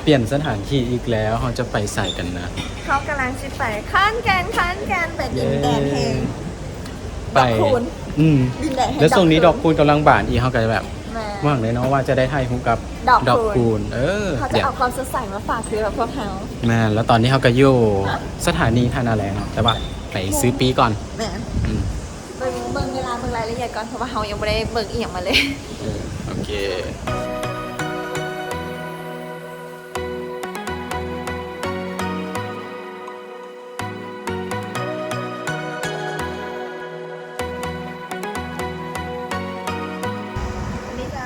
ປ່ຽນສະຖານທີ່ອີກແລ້ວ, ເຮົາຈະໄປໃສກັນນະ? ເຮົາກຳລັງຊິໄປຂອນແກ່ນ, ຂອນແກ່ນ ໄປດິນແດນແຫ່ງ ເຢ້ ດອກຄູນ. ອືມ ດິນແດນແຫ່ງ ແລ້ວຊ່ວງນີ້ດອກຄູນກຳລັງບານອີກ, ເຮົາກໍແບບ ແມ່ນ ຫວັງເລີຍເນາະວ່າຈະໄດ້ຖ່າຍຮູບກັບ ດອກ ດອກຄູນ. ເອີ ເຮົາຈະເອົາຄວາມສົດໃສມາຝາກຄືແບບພວກເຮົາ. ແມ່ນ ແລ້ວຕອນນີ້ເຮົາກໍຢູ່ ຮະ? ສະຖານີທ່ານາແລງເນາະ, ແຕ່ວ່າໄປຊື້ປີ້ກ່ອນ. ແມ່ນ ອືມ ເບິ່ງ ເບິ່ງເວລາ ເບິ່ງລາຍລະອຽດກ່ອນ ເພາະວ່າເຮົາຍັງບໍ່ໄດ້ເບິ່ງອີ່ຫຍັງມາເລີຍ. ເອີ ໂອເຄ. ອັນນີ້ກະ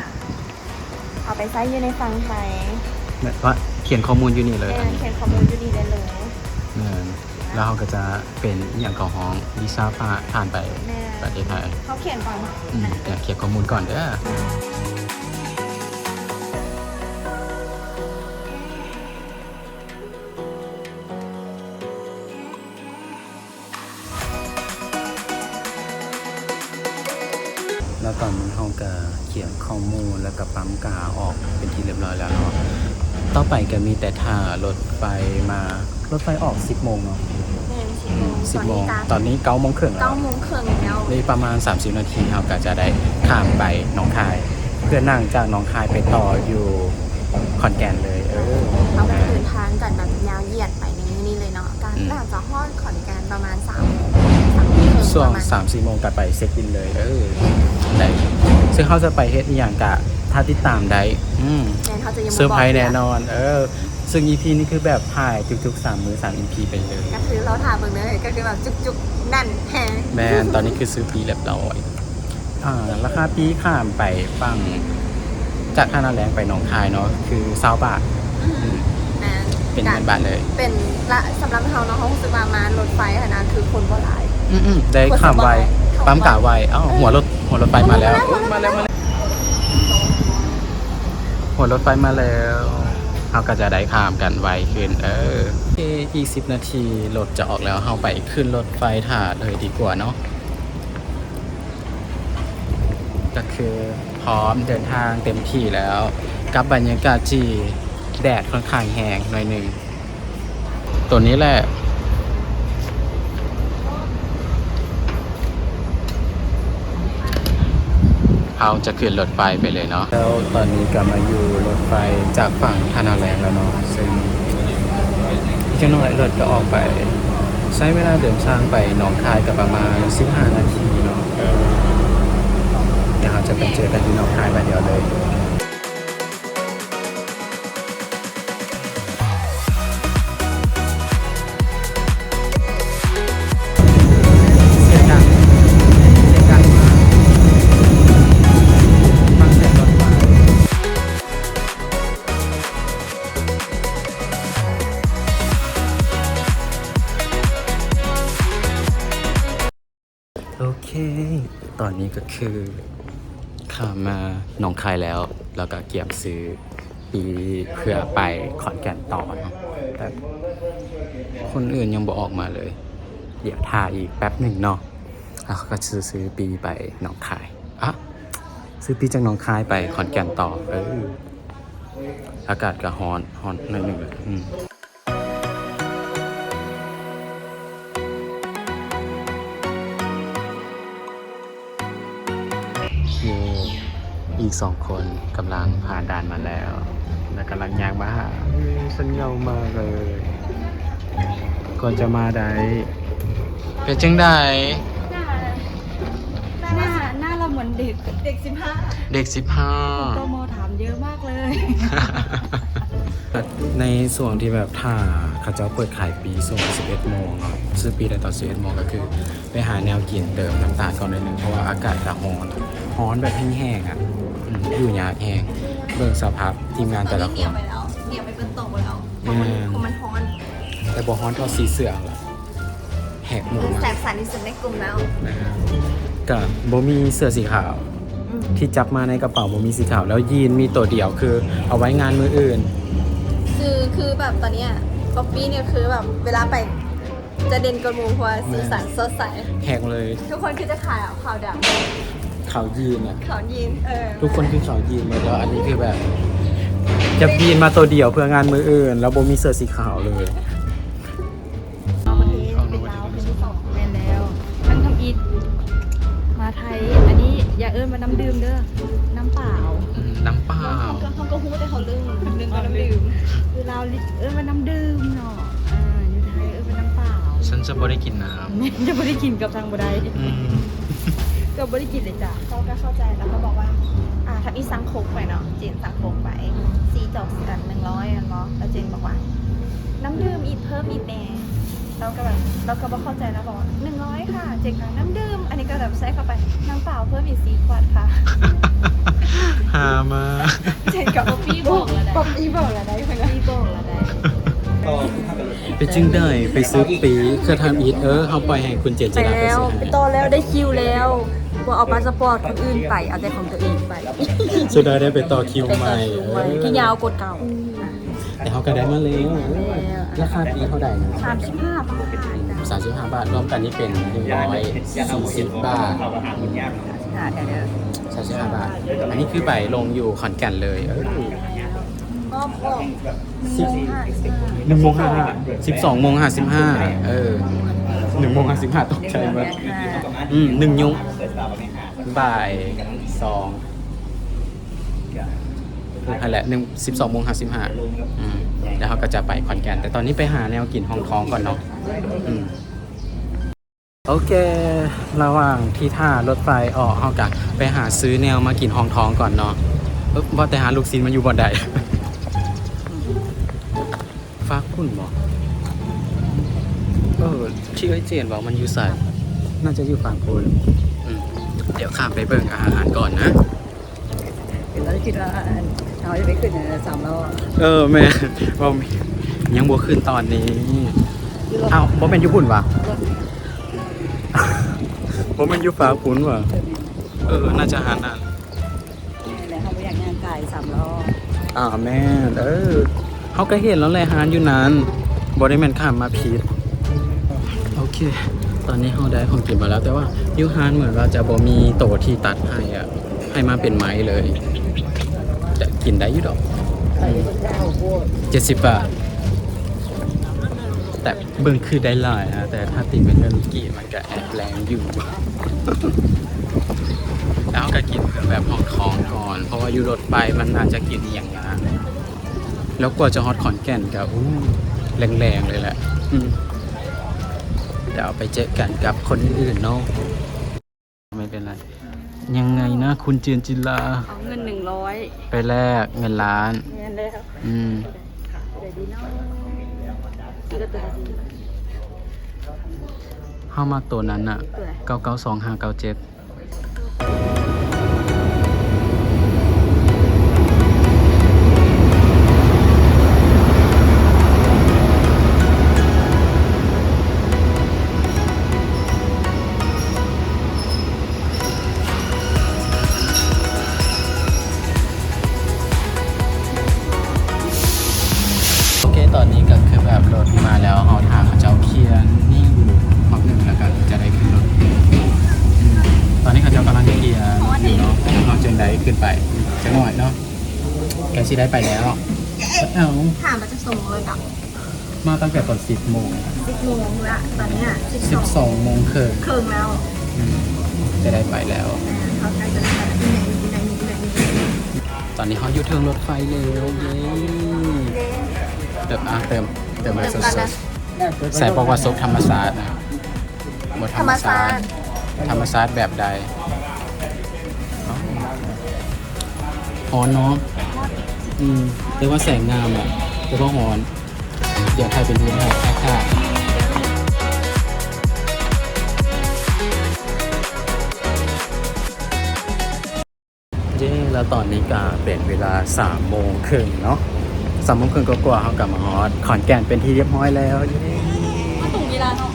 ເອົາໄປໃຊ້ຢູ່ໃນຝັ່ງໄທ. ແມ່ນ ວ່າຂຽນຂໍ້ມູນຢູ່ນີ້ເລີຍ. ແມ່ນ ຂຽນຂໍ້ມູນຢູ່ນີ້ໄດ້ເລີຍ. ແມ່ນ ແລ້ວເຮົາກໍຈະເປັນອີ່ຫຍັງເຂົາຮ້ອງ ວີຊາຜ່ານ ຜ່ານໄປ ແມ່ນ ປະເທດໄທ. ເຮົາຂຽນກ່ອນ. ອືມ ຂຽນຂໍ້ມູນກ່ອນເດີ. ແລ້ວຕອນນີ້ເຮົາກະຂຽນຂໍ້ມູນ ແລ້ວກະປ້ຳກາອອກເປັນທີ່ຮຽບຮ້ອຍແລ້ວເນາະ. ຕໍ່ໄປກະມີແຕ່ຖ້າລົດໄຟມາ, ລົດໄຟອອກສິບໂມງເນາະ. ແມ່ນ ສິບໂມງ. ອືມ ສິບໂມງ. ຕອນນີ້ກະ ຕອນນີ້ເກົ້າໂມງເຄິ່ງແລ້ວ. ເກົ້າໂມງເຄິ່ງແລ້ວ. ນີ້ປະມານສາມສິບນາທີ ເຮົາກະຈະໄດ້ຂ້າມໄປໜອງຄາຍ ເພື່ອນັ່ງຈາກໜອງຄາຍໄປຕໍ່ຢູ່ ຂອນແກ່ນເລີຍ. ເອີ ເຮົາກໍຈະເດີນທາງກັນແບບຍາວຢຽດໄປໃນມື້ນີ້ເລີຍເນາະ. ກະ ອືມ ໜ້າຈະຮອດຂອນແກ່ນປະມານສາມໂມງ ສາມໂມງເຄິ່ງ ຊ່ວງ ປະມານ ສາມສີ່ໂມງກໍໄປເຊັກອິນເລີຍ. ເອີ ໄດ້ ເຊິ່ງເຮົາຈະໄປເຮັດອີ່ຫຍັງກະຖ້າຕິດຕາມໄດ້. ອືມ ແມ່ນ ເຮົາຈະຍັງບໍ່ບອກເທື່ອ ເຊີໄພຣສ໌ແນ່ນອນ. ເອີ ເຊິ່ງອີພີນີ້ຄືແບບຖ່າຍທຸກໆສາມມື້ ສາມອີພີໄປເລີຍ. ກໍຄືລໍຖ້າເບິ່ງເດີ ກໍຄືແບບຈຸກໆແໜ້ນແຮງ. ແມ່ນ ຕອນນີ້ຄືຊື້ປີ້ຮຽບຮ້ອຍ. ອ່າ ລາຄາປີ້ຂ້າມໄປຝັ່ງ ຈາກທ່ານາແລງໄປໜອງຄາຍເນາະ ຄືຊາວບາດ. ອືມ ອືມ ແມ່ນ ເປັນເງິນບາດເລີຍ. ເປັນລະ ສຳລັບເຮົາເນາະ ເຮົາຮູ້ສຶກວ່າມາລົດໄຟຫັ້ນນະ ຄືຄົນບໍ່ຫຼາຍ. ອືມໆ ໄດ້ຂ້າມໄວ ຄົນບໍ່ຫຼາຍ ປ້ຳກາໄວ. ເອົ້າ ເອີ ຫົວລົດ ຫົວລົດໄຟມາແລ້ວ. ມາແລ້ວ ມາແລ້ວ ມາແລ້ວ ຫົວລົດໄຟມາແລ້ວ. ເຮົາກໍຈະໄດ້ຂ້າມກັນໄວຂຶ້ນ. ເອີ ອີກສິບນາທີລົດຈະອອກແລ້ວ ເຮົາໄປຂຶ້ນລົດໄຟຖ້າເລີຍດີກວ່າເນາະ. ກໍຄືພ້ອມເດີນທາງເຕັມທີ່ແລ້ວ ກັບບັນຍາກາດທີ່ແດດຄ່ອນຂ້າງແຮງໜ້ອຍໜຶ່ງ. ໂຕນີ້ແຫຼະ ເຮົາຈະຂຶ້ນລົດໄຟໄປເລີຍເນາະ. ແລ້ວຕອນນີ້ກໍມາຢູ່ລົດໄຟຈາກຝັ່ງທ່ານາແລງແລ້ວເນາະ ເຊິ່ງອີກຈັກໜ້ອຍລົດກໍອອກໄປ. ໃຊ້ເວລາເດີນທາງໄປໜອງຄາຍກໍປະມານສິບຫ້ານາທີເນາະ. ເອີ ດຽວເຮົາຈະໄປເຈີກັນທີ່ໜອງຄາຍບາດດຽວເລີຍ. ໂອເຄ ຕອນນີ້ກໍຄືຂ້າມມາໜອງຄາຍແລ້ວ ແລ້ວກໍກຽມຊື້ປີ້ເພື່ອໄປຂອນແກ່ນຕໍ່ເນາະ ແຕ່ຄົນອື່ນຍັງບໍ່ອອກມາເລີຍ. ດຽວຖ້າອີກແປັບໜຶ່ງເນາະ ແລ້ວເຮົາກໍຊິຊື້ປີ້ໄປໜອງຄາຍ. ອະ ຊື້ປີ້ຈາກໜອງຄາຍໄປຂອນແກ່ນຕໍ່. ເອີ ອາກາດກໍຮ້ອນ ຮ້ອນໜ້ອຍໜຶ່ງ. ອືມ. ເຢ້ ອີກສອງຄົນກຳລັງຜ່ານດ່ານມາແລ້ວ ແລ້ວກຳລັງຍ່າງມາຫາ. ເຮີ້ຍ ສັນເຫງົາມາກເລີຍ ກວ່າຈະມາໄດ້. ເປັນຈັ່ງໃດ? ໜ້າ ໜ້າ ໜ້າລາວເໝືອນເດັກ ເດັກສິບຫ້າ ເດັກສິບຫ້າ ກມ ຖາມເຍີະມາກເລີຍ. ໃນຊ່ວງທີ່ແບບຖ້າເຂົາເຈົ້າເປີດຂາຍປີ້ຊ່ວງສິບເອັດໂມງເນາະ ຊື້ປີ້ໄດ້ຕອນສິບເອັດໂມງ ກໍຄືໄປຫາແນວກິນເຕີມນ້ຳຕານກ່ອນໜ້ອຍໜຶ່ງ ເພາະວ່າອາກາດກະຮ້ອນ ຮ້ອນແບບແຮງໆອະ ອືມ ຢູ່ຍາກແຮງ. ເບິ່ງສະພາບທີມງານແຕ່ລະຄົນ ຕອນນີ້ໜຽວໄປແລ້ວ ໜຽວໄປເບິດໂຕແລ້ວ ເພາະມັນ ແມ່ນ ເພາະມັນຮ້ອນ ແຕ່ບໍ່ຮ້ອນເທົ່າສີເສື້ອລະ. ແຫກໝູ່ ແສບສັນທີ່ສຸດໃນກຸ່ມແລ້ວ. ນະ ກະບໍ່ມີເສື້ອສີຂາວ ອືມ ທີ່ຈັບມາໃນກະເປົາບໍ່ມີສີຂາວ ແລ້ວຢີນມີໂຕດຽວ ຄືເອົາໄວ້ງານມື້ອື່ນ. ຄື ຄືແບບຕອນເນີ້ຍ ກັອບປີ້ນີ້ຄືແບບເວລາໄປຈະເດັ່ນກວ່າໝູ່ ເພາະວ່າສີສັນ ແມ່ນ ສົດໃສ ແຮງເລີຍ. ທຸກຄົນຄືຈະຂາວ ຂາວດຳ ຂາວຢີນອະ ຂາວຢີນ ເອີ ທຸກຄົນຄືຂາວຢີນໝົດ ແລ້ວອັນນີ້ຄືແບບ ຈະບິນມາໂຕດຽວເພື່ອງານມື້ອື່ນ ແລ້ວບໍ່ມີເສື້ອສີຂາວເລີຍ. ເຂົ້າປະເທດເປັນລາວເທື່ອທີສອງ. ແມ່ນແລ້ວ ຄັ້ງທຳອິດມາໄທ. ອັນນີ້ຢ່າເອີ້ນວ່ານ້ຳດື່ມເດີ ນ້ຳເປົ່າ. ອືມ ນ້ຳເປົ່າ. ເຮົາກໍ ເຮົາກໍຮູ້ແຕ່ເຂົາເລື່ອງ ເລື່ອງວ່ານ້ຳດື່ມ. ຢູ່ລາວເອີ້ນວ່ານ້ຳດື່ມເນາະ. ອ່າ ຢູ່ໄທເອີ້ນວ່ານ້ຳເປົ່າ. ສັນຈະບໍ່ໄດ້ກິນນ້ຳ. ຈະບໍ່ໄດ້ກິນກັບທາງບໍ່ໄດ້. ອືມ ກໍບໍ່ໄດ້ກິນເລີຍຈ້ະ. ເຂົາກໍເຂົ້າໃຈ ແລ້ວກໍບອກວ່າ ອ່າ ທຳອິດສັ່ງໂຄກໄປເນາະ ເຈນສັ່ງໂຄກໄປ ສີ່ຈອກ ອັນ ໜຶ່ງຮ້ອຍແມ່ນບໍ່? ແລ້ວເຈນບອກວ່າ ນ້ຳດື່ມອີກ ເພີ່ມອີກແດ່. ລາວກໍແບບ ລາວກໍບໍ່ເຂົ້າໃຈ ລາວບອກວ່າ ໜຶ່ງຮ້ອຍຄ່ະ. ເຈນກໍ ນ້ຳດື່ມ. ອັນນີ້ກໍແບບໃສ່ເຂົ້າໄປ ນ້ຳເປົ່າເພີ່ມອີກສີ່ຂວດຄ່ະ. ຫາມາ. ເຈນກໍ ປັອບປີ້ບອກລະໄດ້ ປັອບປີ້ບອກລະໄດ້ ປັອບປີ້ບອກລະໄດ້. ເປັນຈັ່ງໃດ ໄປຊື້ປີ້ເທື່ອທຳອິດ? ເອີ ເຮົາປ່ອຍໃຫ້ຄຸນເຈນຈິລາໄປຊື້ໃຫ້. ໄປຕໍ່ແລ້ວ ໄດ້ຄິວແລ້ວ. ບໍ່ເອົາພາສະປອດຄົນອື່ນໄປ ເອົາແຕ່ຂອງຕົວເອງໄປ. ສຸດທ້າຍໄດ້ໄປຕໍ່ຄິວໃໝ່. ໄປຕໍ່ຄິວໃໝ່ ເອີ ທີ່ຍາວກວ່າເກົ່າ. ແຕ່ເຮົາກໍໄດ້ມາແລ້ວ. ໄດ້ມາແລ້ວ. ລາຄາປີ້ເທົ່າໃດນະ? ສາມສິບຫ້າບາດ. ສາມສິບຫ້າບາດ ລວມກັນນີ້ເປັນໜຶ່ງຮ້ອຍສີ່ສິບບາດ. ສາມສິບຫ້າບາດ. ອັນນີ້ຄືໄປລົງຢູ່ຂອນແກ່ນເລີຍ. ເອີ ຮອບອອກ ສິບ ໜຶ່ງໂມງຫ້າ ສິບສອງໂມງຫ້າສິບຫ້າ. ເອີ ໜຶ່ງໂມງຫ້າສິບຫ້າ ຕົກໃຈໝົດ. ອືມ ໜຶ່ງໂມງ ບ່າຍສອງ ຫັ້ນແຫຼະ ໜຶ່ງ ສິບສອງໂມງຫ້າສິບຫ້າ. ອືມ ແລ້ວເຮົາກໍຈະໄປຂອນແກ່ນ ແຕ່ຕອນນີ້ໄປຫາແນວກິນຮອງທ້ອງກ່ອນເນາະ. ອືມ ໂອເຄ ລະຫວ່າງທີ່ຖ້າລົດໄຟອອກ ເຮົາກະໄປຫາຊື້ແນວມາກິນຮອງທ້ອງກ່ອນເນາະ. ເອີ ວ່າແຕ່ຮ້ານລູກຊີ້ນມັນຢູ່ບ່ອນໃດ? ຟາກພຸ້ນບໍ? ເອີ ທີ່ເອື້ອຍເຈນເວົ້າມັນຢູ່ໃສ? ໜ້າຈະຢູ່ຟາກພຸ້ນ. ອືມ ດຽວຂ້າມໄປເບິ່ງອາຫານກ່ອນນະ. ເຮົາຄິດວ່າ ອັນ ເຮົາຈະໄປຂຶ້ນ ອັນ ສາມລໍ້. ເອີ ແມ່ນ ເວົ້າ ຍັງບໍ່ຂຶ້ນຕອນນີ້. ອ້າວ ບໍ່ແມ່ນຢູ່ພຸ້ນຫວາ? ບໍ່ແມ່ນຢູ່ຟາກພຸ້ນຫວາ? ເອີ ໜ້າຈະຮ້ານນັ້ນ. ແລ້ວເຮົາບໍ່ຢາກຍ່າງກາຍສາມລໍ້. ອ່າ ແມ່ນ ເອີ ເຮົາກໍເຫັນແລ້ວແຫຼະ ຮ້ານຢູ່ນັ້ນ ບໍ່ໄດ້ແມ່ນຂ້າມມາຜິດ. ໂອເຄ ຕອນນີ້ເຮົາໄດ້ຂອງກິນມາແລ້ວ ແຕ່ວ່າຢູ່ຮ້ານເໝືອນວ່າຈະບໍ່ມີໂຕທີ່ຕັດໃຫ້ອະ ໃຫ້ມາເປັນໄມ້ເລີຍ. ແຕ່ກິນໄດ້ຢູ່ດອກ ເຈັດສິບບາດ. ແຕ່ເບິ່ງຄືໄດ້ຫຼາຍນະ ແຕ່ຖ້າຕີເປັນເງິນກີບມັນກະແອບແລງຢູ່. ແລ້ວເຮົາກະກິນເພື່ອແບບຮອງທ້ອງກ່ອນ ເພາະວ່າຢູ່ລົດໄຟມັນໜ້າຈະກິນອີ່ຫຍັງ ແລ້ວກວ່າຈະຮອດຂອນແກ່ນກະ ໂອ້ ແລງໆເລີຍແຫຼະ. ອືມ ດຽວໄປເຈີກັນກັບຄົນອື່ນໆເນາະ. ໄມ່ເປັນໄລ. ຍັງໄງນະ ຄຸນເຈນຈິລາ? ເອົາເງິນໜຶ່ງຮ້ອຍ ໄປແລກເງິນລ້ານ. ແມ່ນແລ້ວ. ອືມ ເຮົາມັກໂຕນັ້ນນະ ເກົ້າເກົ້າສອງຫ້າເກົ້າເຈັດ. ໂອເຄ ຕອນນີ້ກໍຄືແບບລົດມາແລ້ວ ເຮົາຖ້າເຂົາເຈົ້າເຄຍນີ້ຢູ່ຮອບໜຶ່ງ ແລ້ວກໍຈະໄດ້ຂຶ້ນລົດ. ອືມ ຕອນນີ້ເຂົາເຈົ້າກຳລັງເຄຍຢູ່ເນາະ ເຮົາຈຶ່ງໄດ້ຂຶ້ນໄປຈັກໜ້ອຍເນາະ. ໃກ້ຊິໄດ້ໄປແລ້ວ. ເອົ້າ ຖາມມາຈັກຊົ່ວໂມງແລ້ວກະ? ມາຕັ້ງແຕ່ຕອນສິບໂມງ. ສິບໂມງລະ ຕອນເນີ້ຍສິບສອງ ສິບສອງໂມງເຄິ່ງ ເຄິ່ງແລ້ວ. ອືມ ຈະໄດ້ໄປແລ້ວ. ອ່າ ເຮົາໃກ້ຈະໄດ້ໄປແລ້ວ. ຕອນນີ້ເຮົາຢູ່ເທິງລົດໄຟແລ້ວ. ເຢ້ ເຕີມ ອ່າ ເຕີມ ເຕີມແບບສົດໆ. ໃສ່ປອກວ່າສົດທຳມະຊາດນະ. ບໍ່ທຳມະຊາດ. ທຳມະຊາດ ທຳມະຊາດແບບໃດ? ຮ້ອນເນາະ. ອືມ ແຕ່ວ່າແສງງາມອະ ແຕ່ວ່າຮ້ອນ. ດຽວຖ່າຍເປັນຮູບໃຫ້. ເຢ້ ແລ້ວຕອນນີ້ກະເປັນເວລາສາມໂມງເຄິ່ງເນາະ. ສາມໂມງເຄິ່ງກວ່າໆ ເຮົາກະມາຮອດຂອນແກ່ນເປັນທີ່ຮຽບຮ້ອຍແລ້ວ. ເຢ້ ມາຕົງເວລາເນາະ.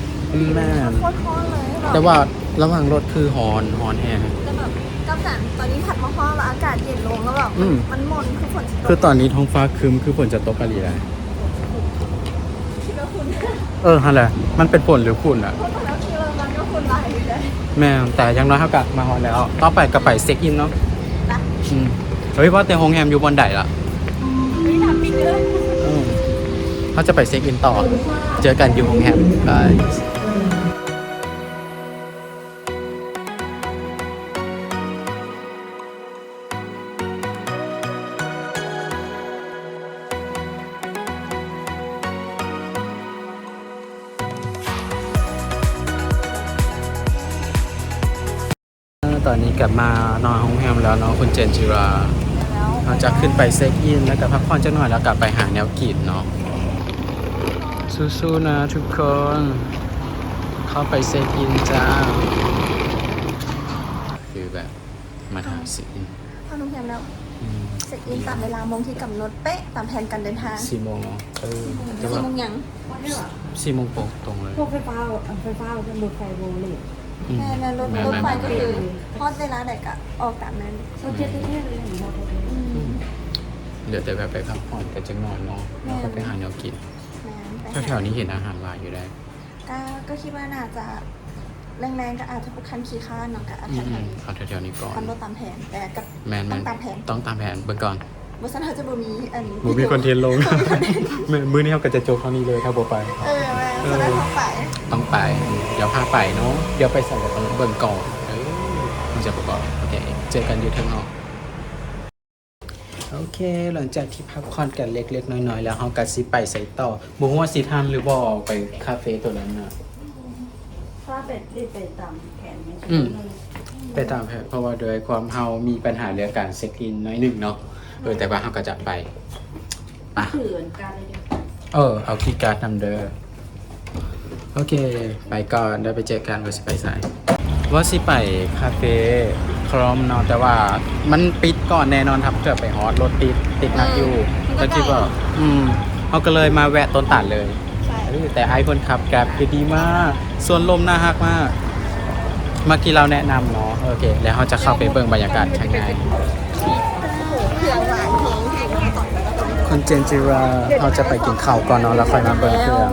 ແມ່ນ ໂຄດຮ້ອນເລີຍ. ແຕ່ວ່າລະຫວ່າງລົດຄືຮ້ອນ ຮ້ອນແຮງ. ແຕ່ແບບກັບກັນ ຕອນນີ້ຖັດມາຮອດແລ້ວອາກາດເຢັນລົງ ແລ້ວແບບ ອືມ ມັນມົນ ຄືຝົນຊິຕົກ. ຄືຕອນນີ້ທ້ອງຟ້າຄຶ້ມ ຄືຝົນຈະຕົກອີ່ຫຼີແຫຼະ. ຄິດວ່າຝຸ່ນ. ເອີ ຫັ້ນແຫຼະ ມັນເປັນຝົນຫຼືຝຸ່ນອະ. ແມ່ນ ແຕ່ຢ່າງໜ້ອຍເຮົາກະມາຮອດແລ້ວ. ຕໍ່ໄປກະໄປເຊັກອິນເນາະ. ອືມ ເຮີ້ຍ ວ່າແຕ່ໂຮງແຮມຢູ່ບ່ອນໃດລະ? ເຮົາຈະໄປເຊັກອິນຕໍ່ ເຈີກັນຢູ່ໂຮງແຮມ ບາຍ. ຕອນນີ້ກັບມານອນໂຮງແຮມແລ້ວເນາະ ຄຸນເຈນຈິລາ. ເຮົາຈະຂຶ້ນໄປເຊັກອິນ ແລ້ວກໍພັກຜ່ອນຈັກໜ່ອຍ ແລ້ວກໍໄປຫາແນວກິນເນາະ. ສູ້ໆນະທຸກຄົນ ເຂົ້າໄປເຊັກອິນຈ້າ. ຄືແບບ ມາຖາມເຊັກອິນ ເຂົ້າໂຮງແຮມແລ້ວ. ອືມ ເຊັກອິນຕາມເວລາໂມງທີ່ກຳນົດເປະ ຕາມແຜນການເດີນທາງ. ສີ່ໂມງເນາະ. ເອີ ສີ່ໂມງຫຍັງ? ສີ່ໂມງໂມງເປັນຕົງເລີຍ. ພວກໄຟຟ້າ ໄຟຟ້າ ລົດໄຟບໍ່ເລດ. ອືມ ແມ່ນໆ ລົດ ແມ່ນໆ ລົດໄຟກໍຄືຮອດເວລາໃດກໍອອກຕາມນັ້ນ. ອືມ ເຫຼືອແຕ່ແບບໄປພັກຜ່ອນກັນຈັກໜ່ອຍເນາະ ແລ້ວກໍໄປຫາແນວກິນ. ແມ່ນ ແຖວໆນີ້ເຫັນອາຫານຫຼາຍຢູ່ເດ້. ກໍ ກໍຄິດວ່າໜ້າຈະແລງໆ ກໍອາດຈະບໍ່ຄັນຂີ້ຄ້ານເນາະ ກໍເອົາແຖວໆນີ້ ອືມ ເອົາແຖວໆນີ້ກ່ອນ. ຄັນບໍ່ຕາມແຜນ ແຕ່ກໍ ແມ່ນໆ ຕ້ອງຕາມແຜນ ຕ້ອງຕາມແຜນເບິ່ງກ່ອນ. ບໍ່ຊັ້ນເຮົາຈະບໍ່ມີອັນ ບໍ່ມີຄອນເທັນລົງ. ແມ່ນ ມື້ນີ້ເຮົາກໍຈະຈົບເທົ່ານີ້ເລີຍ ຖ້າບໍ່ໄປ. ເອີ ແມ່ນ ເອີ ສະນັ້ນຕ້ອງໄປ ຕ້ອງໄປ. ດຽວພາໄປເນາະ ດຽວໄປໃສກໍຕ້ອງເບິ່ງກ່ອນ. ເອີ ມັນຈະປະກອບ. ໂອເຄ ເຈີກັນຢູ່ເທິງເນາະ. ໂອເຄ ຫຼັງຈາກທີ່ພັກຜ່ອນກັນເລັກໆນ້ອຍໆແລ້ວ ເຮົາກໍຊິໄປໃສຕໍ່? ບໍ່ຮູ້ວ່າຊິທັນຫຼືບໍ່ ໄປຄາເຟໂຕນັ້ນນະ. ຖ້າໄປ ໄປຕາມແຜນ. ອືມ ໄປຕາມແຜນ ເພາະວ່າດ້ວຍຄວາມເຮົາມີບັນຫາເລື່ອງການເຊັກອິນໜ້ອຍໜຶ່ງເນາະ. ເອີ ແຕ່ວ່າເຮົາກໍຈະໄປ. ໄປ ຖືກາດເລີຍ. ເອີ ເອົາຄີກາດນຳເດີ. ໂອເຄ ໄປກ່ອນ ດຽວໄປເຈີກັນວ່າຊິໄປໃສ. ວ່າຊິໄປຄາເຟຄຣອມເນາະ ແຕ່ວ່າມັນປິດກ່ອນແນ່ນອນ. ຖ້າເກີດໄປຮອດລົດຕິດ ຕິດໜັກຢູ່. ເອີ ກໍຄິດວ່າ ອືມ ເຮົາກໍເລີຍມາແວະຕົ້ນຕານເລີຍ. ເອີ ແຕ່ອ້າຍເພິ່ນຂັບແກັບ ຄືດີມາກ ສວນລົມໜ້າຮັກມາກ. ເມື່ອກີ້ລາວແນະນຳເນາະ. ໂອເຄ ແລ້ວເຮົາຈະເຂົ້າໄປເບິ່ງບັນຍາກາດຂ້າງໃນ. ເຄື່ອງຫຼາຍແຮງ. ຄຸນເຈນຈິລາ ເຮົາຈະໄປກິນເຂົ້າກ່ອນເນາະ ແລ້ວຄ່ອຍມາເບິ່ງເຄື່ອງ.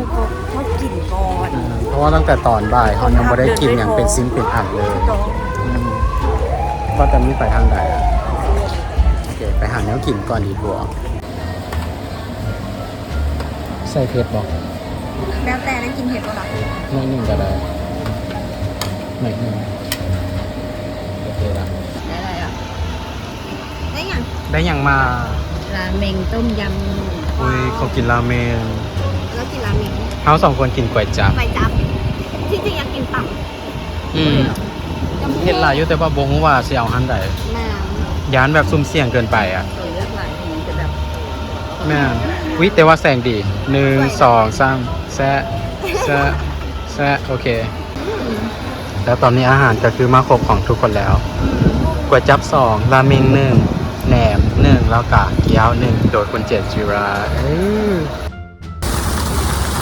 ເຮົາກິນກ່ອນ ອືມ ເພາະວ່າຕັ້ງແຕ່ຕອນບ່າຍເຮົາຍັງບໍ່ໄດ້ກິນຫຍັງເປັນຊິ້ນເປັນອັນເລີຍ. ອືມ ວ່າແຕ່ມັນໄປທາງໃດ? ໂອເຄ ໄປຫາແນວກິນກ່ອນດີກວ່າ. ໃສ່ເຜັດບໍ່? ແລ້ວແຕ່ ໄດ້ກິນເຜັດບໍ່ລະ? ໜ້ອຍໜຶ່ງກໍໄດ້ ໜ້ອຍໜຶ່ງ. ໂອເຄລະ. ໄດ້ ໄດ້ຫຍັງ? ໄດ້ຫຍັງມາ? ລາເມັງຕົ້ມຍຳ. ອຸ້ຍ ເຂົາກິນລາເມັງ. ເຮົາກິນລາເມັງ. ເຮົາສອງຄົນກິນກ໋ວຍຈັບ. ກ໋ວຍຈັບ ທີ່ຈິງຢາກກິນຕຳ. ອືມ ເຫັນຫຼາຍຢູ່ ແຕ່ວ່າບໍ່ຮູ້ວ່າຊິເອົາຮ້ານໃດ. ແມ່ນ ຢ້ານແບບສຸ່ມສ່ຽງເກີນໄປອະ. ເອີ ເລືອກຫຼາຍ ມັນຈະແບບ ແມ່ນ. ອຸ້ຍ ແຕ່ວ່າແສງດີ. ໜຶ່ງ ສອງ ສາມ ແຊະ ແຊະ ແຊະ. ໂອເຄ ອືມ ແລ້ວຕອນນີ້ອາຫານກໍຄືມາຄົບຂອງທຸກຄົນແລ້ວ. ອືມ ກ໋ວຍຈັບສອງ ລາເມັງໜຶ່ງ ແໜມໜຶ່ງ ແລ້ວກະເກີ້ຽວໜຶ່ງ ໂດຍຄຸນເຈນຈິລາ. ເອີ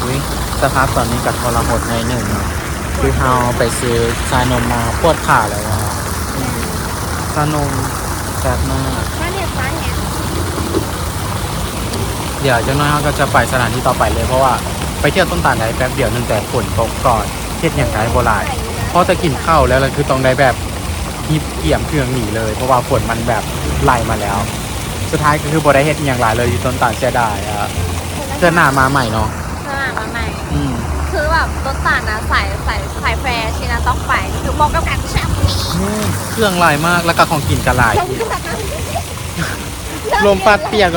ອຸ້ຍ ສະພາບຕອນນີ້ກໍທໍລະຫົດໜ້ອຍໜຶ່ງເນາະ ຄືເຮົາໄປຊື້ຊານົມມາ ປວດຂາແລ້ວວ່າ. ຊານົມແຊບມາກ. ດຽວຈັກໜ້ອຍເຮົາກໍຈະໄປສະຖານທີ່ຕໍ່ໄປເລີຍ ເພາະວ່າໄປທ່ຽວຕົ້ນຕານໄດ້ແປັບດຽວໜຶ່ງ ແຕ່ຝົນຕົກກ່ອນ ເຮັດຫຍັງກໍໄດ້ບໍ່ຫຼາຍ. ພໍແຕ່ກິນເຂົ້າແລ້ວ ລະຄືຕ້ອງໄດ້ແບບ ຮີບກຽມເຄື່ອງໜີເລີຍ ເພາະວ່າຝົນມັນແບບໄລ່ມາແລ້ວ. ສຸດທ້າຍກໍຄືບໍ່ໄດ້ເຮັດອີ່ຫຍັງຫຼາຍເລີຍຢູ່ຕົ້ນຕານ. ເສຍດາຍອະ. ເທື່ອໜ້າມາໃໝ່ເນາະ. ເທື່ອໜ້າມາໃໝ່. ອືມ ຄືແບບຕົ້ນຕານນະ ສາຍ ສາຍ ສາຍແຟຊິນະຕ້ອງໄປ ຄືເໝາະກັບການແຊມ. ອືມ ເຄື່ອງຫຼາຍມາກ ແລ້ວກໍຂອງກິນກໍຫຼາຍ. ລົມພັດປຽກ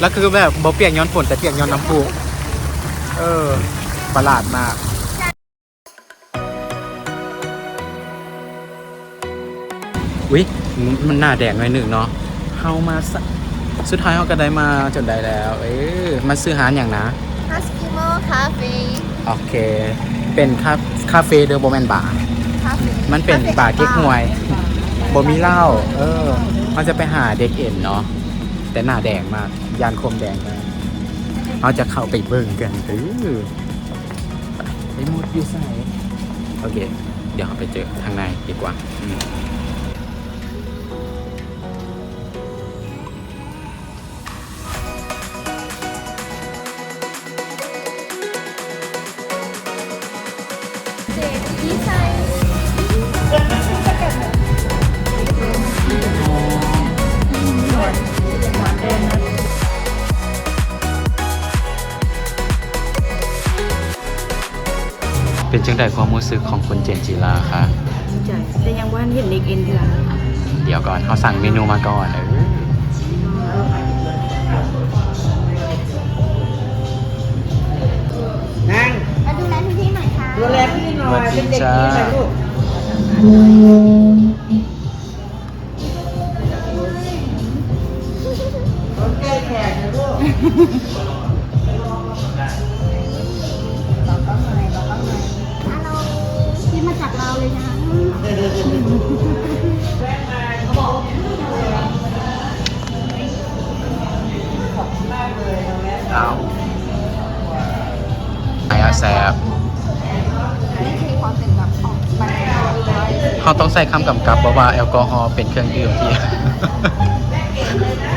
ແລ້ວຄືແບບບໍ່ປຽກຍ້ອນຝົນ ແຕ່ປຽກຍ້ອນນ້ຳພຸ. ເອີ ປະຫຼາດມາກ. ອຸ້ຍ ມັນໜ້າແດງໜ້ອຍໜຶ່ງເນາະ. ເຮົາມາ ສະ ສຸດທ້າຍເຮົາກໍໄດ້ມາຈົນໄດ້ແລ້ວ. ເອີ ມາຊື້ຮ້ານຫຍັງນະ? ຮາສກິໂມຄາເຟ. ໂອເຄ ເປັນຄາ ຄາເຟເດີ ບໍ່ແມ່ນບາ. ຄາເຟ ມັນເປັນບາເກັກຫວຍ ບໍ່ມີເຫຼົ້າ. ເອີ ເຮົາຈະໄປຫາເດັກເອັນເນາະ ແຕ່ໜ້າແດງມາກ ຢ້ານຄົມແດງມາກ. ເຮົາຈະເຂົ້າໄປເບິ່ງກັນເດີ. ໄອ້ໝົດຢູ່ໃສ? ໂອເຄ ດຽວເຮົາໄປເຈີທາງໃນດີກວ່າ. ອືມ. ເ ເປັນຈັ່ງໃດຄວາມຮູ້ສຶກຂອງຄຸນເຈນຈິລາຄະ? ດີໃຈ ແຕ່ຍັງບໍ່ທັນເຫັນເດັກເອັນເທື່ອ. ດຽວກ່ອນ ເຮົາສັ່ງເມນູມາກ່ອນ. ເອີ ນັ່ງ ມາດູແລພີ່ໆໜ່ອຍຄ່ະ. ດູແລພີ່ໜ່ອຍ ສະຫວັດດີ ເປັນເດັກດີ ຈ້າ ໄປລູກ. ຄົນໃກ້ແຂກນະລູກ. ທີ່ມາຈາກລາວເລີຍນະ. ອ້າວ ໄປອະ ແຊບ. ເຮົາຕ້ອງໃສ່ຄຳກຳກັບບໍ່ວ່າແອລກໍຮໍເປັນເຄື່ອງດື່ມທີ່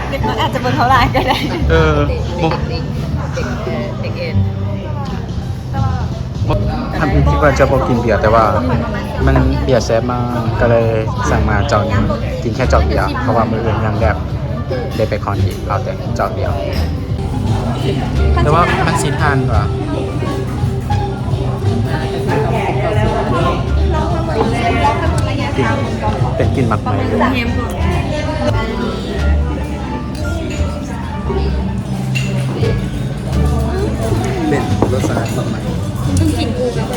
ເດັກນ້ອຍອາດຈະບໍ່ເທົ່າຫຼາຍກໍໄດ້. ເອີ ບໍ່ ເດັກເອັນ ບໍ່ ທຳອິດຄິດວ່າຈະບໍ່ກິນເບຍ ແຕ່ວ່າມັນເບຍແຊບມາກ ກໍເລີຍສັ່ງມາຈອກໜຶ່ງ ກິນແຄ່ຈອກດຽວ ເພາະວ່າມື້ອື່ນຍັງແບບ ໄດ້ໄປຄອນອີກ ເອົາແຕ່ຈອກດຽວ. ແຕ່ວ່າມັນຊິທານວ່າ ກິນ ເປັນກິ່ນໝາກໄມ້ຢູ່ ເປັນລົດຊາດໝາກໄມ້ ເພິ່ງກິນຄູ່ກັບ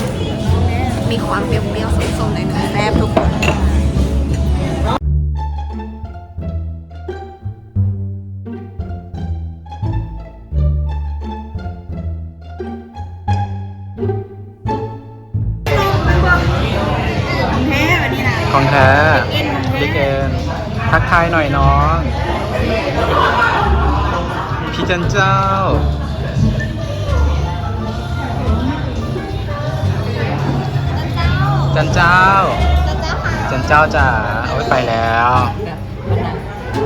ມີຄວາມປ່ຽວໆ ສົ້ມໆ ໜ້ອຍໜຶ່ງ ແຊບທຸກຄົນ. ຂອງແທ້ ຂອງແທ້ ເດັກເອັນ ທັກທາຍໜ່ອຍນ້ອງ ພີ່ຈັນເຈົ້າ ຈັນເຈົ້າ ຈັນເຈົ້າ ຈັນເຈົ້າ ຈັນເຈົ້າ ຈ້າ ໂອ້ຍ ໄປແລ້ວ.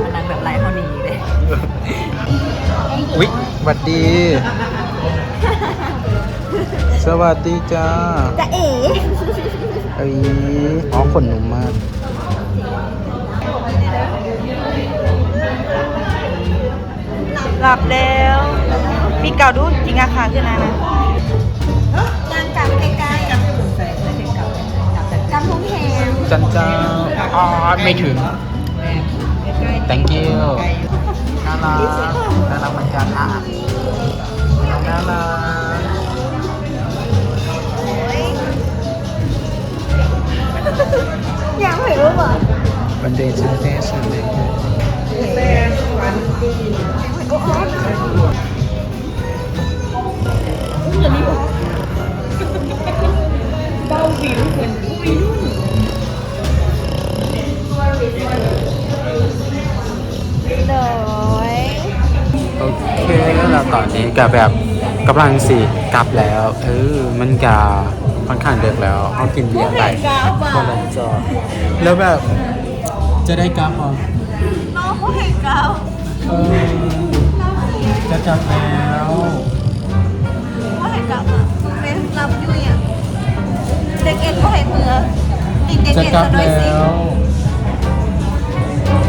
ມານັ່ງ ມານັ່ງແບບໄລ່ເຮົາໜີເດ້. ອຸ້ຍ ຫວັດດີ ສະຫວັດດີຈ້າ ຈາເອ ເອີຍ ອໍ ຂົນໜຸ່ມມາກ. ຫຼັບແລ້ວ ປິດກາວດູ ຈິງອາຄາຂຶ້ນນະ ນະ ນາງກຳໃກ້ໆ ກຳທຸງແຮງ ຈັນເຈົ້າ ອໍ ໄມ່ເຖິງ. Thank you ໜ້າລັກ ໜ້າລັກເໝືອນກັນນະ ໜ້າລັກ. ຢາກໃຫ້ເບິ່ງວ່າ One day, two days, one day. ໂດຍ ໂອເຄ ແລ້ວຕອນນີ້ກະແບບກຳລັງຊິກັບແລ້ວ ເອີ ມັນກະຂ້ອນຂ້າງເດິກແລ້ວ ເຮົາກິນເບຍໄປ ບໍ່ໄດ້ຈອດ ແລ້ວແບບຈະໄດ້ກັບບໍ່? ນ້ອງບໍ່ໃຫ້ກັບ ເອີ ຈະກັບແລ້ວ ບໍ່ໃຫ້ກັບອະ ເປັນລັບຢູ່ຫຍັງ ເດັກເອັນບໍ່ໃຫ້ເມືອ ຕິດເດັກເອັນຊະດ້ວຍຊິ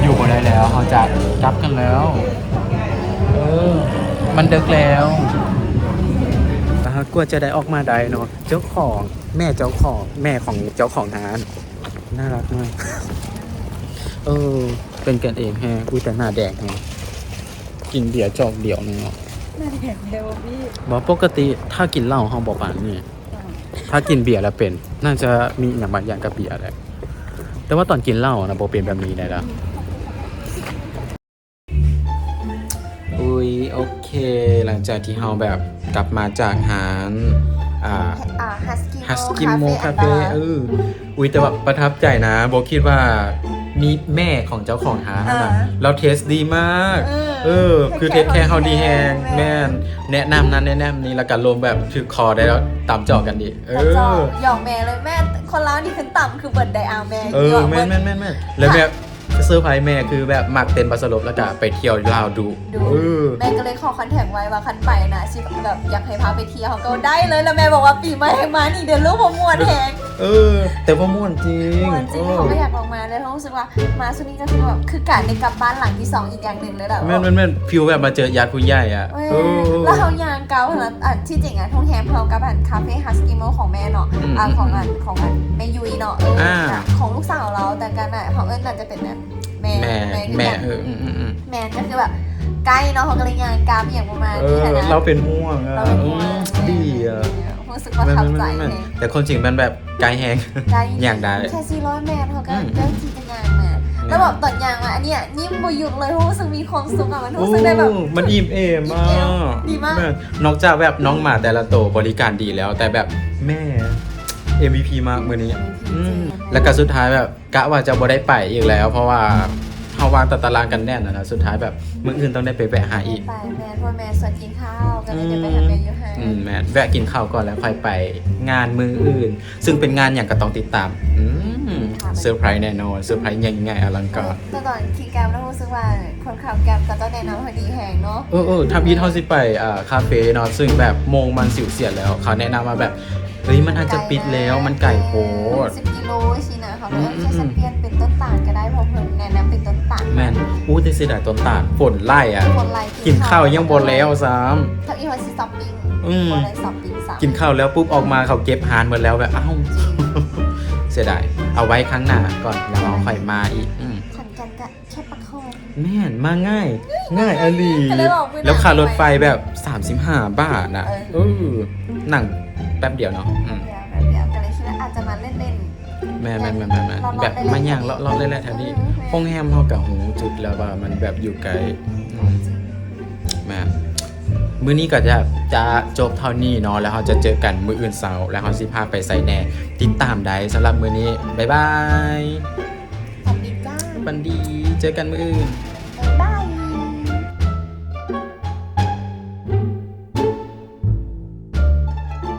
ຢູ່ບໍ່ໄດ້ແລ້ວ ເຮົາຈະກັບກັນແລ້ວ ເອີ ມັນເດິກແລ້ວ ແລ້ວກວ່າຈະໄດ້ອອກມາໄດ້ເນາະ ເຈົ້າຂອງ ແມ່ເຈົ້າຂອງ ແມ່ຂອງເຈົ້າຂອງຮ້ານ ໜ້າລັກມາກ ເອີ ເປັນກັນເອງແຮງ ອຸ້ຍ ແຕ່ໜ້າແດງແຮງ ກິນເບຍຈອກດຽວໜຶ່ງເນາະ ໜ້າແດງແທ້ບໍ່ພີ່ ບໍ່ ປົກກະຕິຖ້າກິນເຫຼົ້າເຮົາບໍ່ປານນີ້ ຖ້າກິນເບຍແລ້ວເປັນ ໜ້າຈະມີອີ່ຫຍັງບາງຢ່າງກັບເບຍແຫຼະ ແຕ່ວ່າຕອນກິນເຫຼົ້ານະບໍ່ເປັນແບບນີ້ໄດ໋ລະ. ອຸ້ຍ ໂອເຄ ຫຼັງຈາກທີ່ເຮົາແບບກັບມາຈາກຮ້ານ ອ່າ ອ່າ Husky Husky Mo Mo Cafe Cafe ເອີ ອຸ້ຍ ແຕ່ວ່າປະທັບໃຈນະ ບໍ່ຄິດວ່າມີແມ່ຂອງເຈົ້າຂອງຮ້ານຫັ້ນນະ ເອີ ລາວເທສດີມາກ ເອີ ເອີ ຄືເທຄແຄເຮົາດີແຮງ ແມ່ນ ແມ່ນ ແນະນຳນັ້ນແນະນຳນີ້ ແລ້ວກະລົມແບບຖືກຄໍໄດ້ ແລ້ວຕາມຈອກກັນດີ ເອີ ຕາມຈອກ ຢອກແມ່ເລີຍ ແມ່ ຄົນລາວນີ້ຄືຕ່ຳຄືເບິດໄດ໋ ອາ ແມ່ ເອີ ຢອກເບິດ ແມ່ນໆໆໆ ແລ້ວແບບ ເຊີໄພແມ່ຄືແບບມັກເຕັ້ນບັດສະຫຼົບ ແລ້ວກະໄປທ່ຽວລາວດຸ ເອີ ແມ່ກໍເລີຍຂໍຄອນແທັກໄວ້ວ່າຄັນໄປນະ ຊິແບບຢາກໃຫ້ພາໄປທ່ຽວ ເຮົາກໍໄດ້ເລີຍ ແລ້ວແມ່ບອກວ່າປີໃໝ່ໃຫ້ມານີ້ເດີ ລູກ ເພາະມ່ວນແຮງ ເອີ ແຕ່ວ່າມ່ວນຈິງ ມ່ວນຈິງ ເອີ ເຮົາກໍຢາກອອກມາ ແຕ່ເຮົາຮູ້ສຶກວ່າມາຊຸດນີ້ກໍຄືແບບ ຄືການໄດ້ກັບບ້ານຫຼັງທີສອງອີກຢ່າງໜຶ່ງເລີຍແຫຼະ ແມ່ນໆໆ ຟີລແບບມາເຈີຍາດຜູ້ໃຫຍ່ອະ ເອີ ເອີ ແລ້ວເຮົາຍ່າງໄກ ເອົາຫັ້ນລະ ອັນທີ່ຈິງອັນໂຮງແຮມເຮົາກັບອັນຄາເຟ Husky Mall ຂອງແມ່ເນາະ ອືມ ອ່າ ອືມ ຂອງອັນ ອືມ ຂອງອັນແມ່ຍຸ້ຍເນາະ ເອີ ອ່າ ກັບຂອງລູກສາວລາວ ແຕ່ກັນນະ ເຮົາເອີ້ນໜ້າຈະເປັນແບບ ແມ່ ແມ່ ແມ່ຄື ແມ່ ກັນ ເອີ ອືມໆໆ ແມ່ນ ກໍຄືແບບໃກ້ເນາະ ເຮົາກໍເລີຍຍ່າງກາບຫຍັງປະມານ ເອີ ນີ້ຫັ້ນນະ ລາວເປັນຫ່ວງອະ ລາວເປັນຫ່ວງ ອືມ ດີອະ ຮູ້ສຶກປະທັບໃຈແຮງ ແມ່ນໆໆ ແຕ່ຄວາມຈິງມັນແບບໃກ້ແຮງ ໃກ້ ຍ່າງໄດ້ ແຄ່ສີ່ຮ້ອຍແມັດ ເຮົາກໍ ອືມ ເລີ່ມທີ່ຈະຍ່າງມາ ແມ່ນ ແລ້ວແບບຕອນຍ່າງມາ ອັນເນີ້ຍຍິ້ມບໍ່ຢຸດເລີຍ ຮູ້ສຶກມີຄວາມສຸກອະ ມັນຮູ້ສຶກໄດ້ແບບ ໂອ້ ມັນອີ່ມເອມ ອີ່ມເອມ ອະ ດີມາກ ແມ່ນ ນອກຈາກແບບນ້ອງໝາແຕ່ລະໂຕບໍລິການດີແລ້ວ ແຕ່ແບບແມ່ ເອັມວີພີ ມາກມື້ນີ້ ເອັມວີພີ ອືມ ຈິງ ແລ້ວກໍສຸດທ້າຍແບບ ກະວ່າຈະບໍ່ໄດ້ໄປອີກແລ້ວ ເພາະວ່າເຮົາວາງຕາຕະລາງກັນແໜ້ນນະ ສຸດທ້າຍແບບມື້ອື່ນຕ້ອງໄດ້ໄປແວະຫາອີກ ໄປແມ່ ເພາະວ່າແມ່ຊວນກິນເຂົ້າ ກໍເລີຍໄດ້ໄປຫາແມ່ຢູ່ຫັ້ນ ອືມ ອືມ ແມ່ນ ແວະກິນເຂົ້າກ່ອນແລ້ວຄ່ອຍໄປງານມື້ອື່ນ ຊຶ່ງເປັນງານຫຍັງກໍຕ້ອງຕິດຕາມ ອືມ ເຊີໄພຣສ໌ແນ່ນອນ ເຊີໄພຣສ໌ໃຫຍ່ໆອະລັງການ ແຕ່ຕອນຂີ່ແກັບແລ້ວຮູ້ສຶກວ່າຄົນຂັບແກັບກໍຕ້ອງແນະນຳໃຫ້ດີແຮງເນາະ ເອີໆ ທຳອິດເຮົາຊິໄປ ອ່າ ຄາເຟເນາະ ຊຶ່ງແບບໂມງມັນສິວສຽດແລ້ວ ເຂົາແນະນຳວ່າແບບ ເອີຍ ມັນອາດຈະປິດແລ້ວ ມັນໄກໂພດ ສິບກິໂລຊີ້ນະ ເຮົາກໍເລີຍ ອືມໆໆ ຈະປ່ຽນເປັນຕົ້ນຕານກໍໄດ້ ເພາະເພິ່ນແນະນຳເປັນຕົ້ນຕານ ແມ່ນ ໂອ້ ແຕ່ເສຍດາຍຕົ້ນຕານ ຝົນໄຫຼອະ ຝົນໄຫຼ ກິນເຂົ້າຍັງບໍ່ແລ້ວຊ້ຳ ເທົ່າອີວ່າຊິຊັອບປິງ ອືມ ບໍ່ໄດ້ຊັອບປິງຊ້ຳ ກິນເຂົ້າແລ້ວປຸບອອກມາເຂົາເກັບຮ້ານໝົດແລ້ວ ແບບ ອ້າວ ເສຍດາຍ ເອົາໄວ້ຄັ້ງໜ້າກ່ອນ ແລ້ວເຮົາຄ່ອຍມາອີກ ອືມ ຂອນແກ່ນກະ ແຄ່ປາກຄອງ ແມ່ນ ມາງ່າຍ ງ່າຍອີ່ຫຼີ ກໍເລີຍອອກມື້ໜ້າ ແລ້ວຄ່າລົດໄຟແບບສາມສິບຫ້າບາດນະ ເອີ ເອີ ນັ່ງແປັບດຽວເນາະ ອືມ ແປັບດຽວ ແປັບດຽວ ກໍເລີຍຄິດວ່າອາດຈະມາເລ່ນໆ ແມ່ນໆໆໆ ແບບມາຍ່າງເລາະໆແຫຼະໆແຖວນີ້ ເອີ ແມ່ນ ໂຮງແຮມເຮົາກໍຮູ້ຈຸດແລ້ວວ່າມັນແບບຢູ່ໃກ້ ອືມ ແມ່ນ ມື້ນີ້ກໍຈະ ຈະຈົບເທົ່ານີ້ເນາະ ແລ້ວເຮົາຈະເຈີກັນມື້ອື່ນເຊົ້າ ແລ້ວເຮົາຊິພາໄປໃສແດ່ ຕິດຕາມໄດ້ ສຳລັບມື້ນີ້ ບາຍບາຍ ຝັນດີຈ້າ ຝັນດີ ເຈີກັນມື້ອື່ນ.